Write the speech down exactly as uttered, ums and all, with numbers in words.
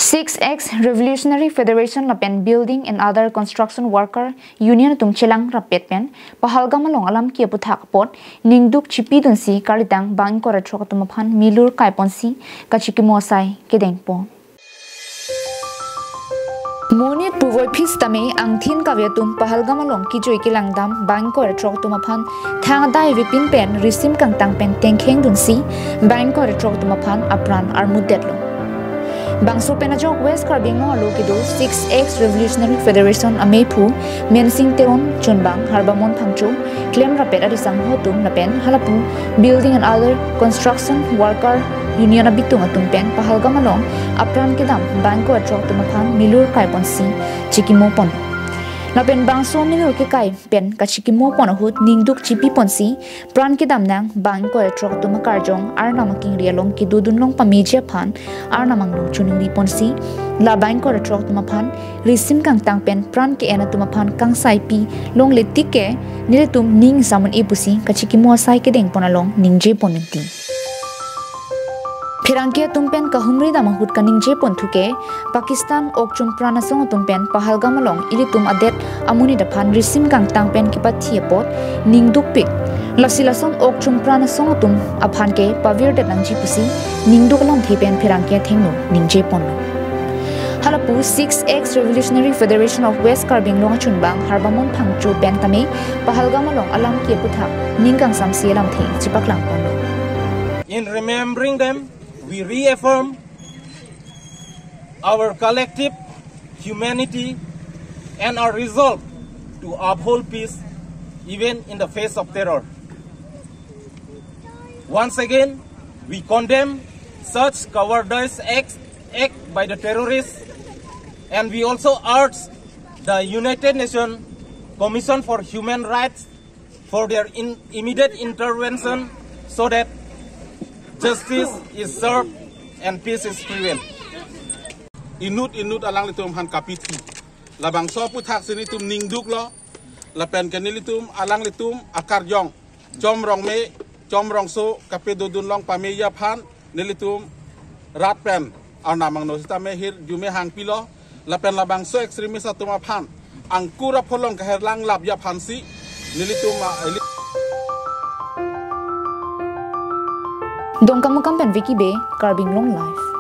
Six X Revolutionary Federation lapen Building and Other Construction Worker Union atum chelang rapet pen Pahalgam along alam kipu thak apot ningduk chipidunsi karditang bang ingkoi ra throk atum aphan milur kaiponsi kachikimo asai kedengpo. Monit puvoiphit sitame angthin kave atum Pahalgam along kejui kelangdam bang ingkoi ra throk atum aphan thang adai avepin pen risim kangtang pen tengkhengdunsi bang ingkoi ra throk atum aphan apran armutdetlo. Bangso pen ajok West Karbi Anglong arlo kedo Six X Revolutionary Federation amephu Mensing Teron chunbang Harbamon Phangcho, klem rapet arisangho atum lapen halapu Building and Other Construction Worker Union abitung atum pen Pahalgam along apran kedam bang ingkoi ra throk atum aphan milur kaiponsi chikimo pon. Lapen bangso milur kekai pen kachikimo pon ahut ningduk chipiponsi pran kedam nang bang ingkoi ra throk atum akarjong Arnam akengri along kedodun long pameji aphan Arnam angno choningri ponsi la bang ingkoi ra throk atum aphan risim kangtang pen pran ke-en atum aphan kangsaipi longle tik ke nelitum ning samun e pusi kachikimo asai kedengpon along ningjepon ningti. Pherangke atum pen kahumri dam ahut kaningjeponthu ke Pakistan okchum pran asong atum pen Pahalgam along ilitum adet amonit aphan risim kangtang pen kepathi apot ningdukpik. Lasi lason okchum pran asong atum aphan ke pavirdet nangji pusi ningduk alamthe pen pherangke athengno ningjeponlo. Halapu Six X Revolutionary Federation of West Karbi Anglong achunbang Harbamon Phangcho pen tame Pahalgam along alam kipu thak ning kangsamsi alamthe chipaklangponlo. In remembering them, we reaffirm our collective humanity and our resolve to uphold peace even in the face of terror. Once again, we condemn such cowardice act, act by the terrorists, and we also urge the United Nations Commission for Human Rights for their in-, immediate intervention so that justice is served and peace is prevailed. Inut inut alanglitum aphan kapithi. Labangso aputhak si nelitum ningduklo. Lapen ke nelitum alanglitum akarjong Chom Rongme, Chom Rongso kapedodun long pameji aphan nelitum rat pen Arnam angno sitame hirjume hangpilo. Lapen labangso extremist atum aphan angkur apholong kaherlang lapji aphansi nelitum, ah, eli- Dongkamukam pen Vicky Bey, Karbi Anglong Live.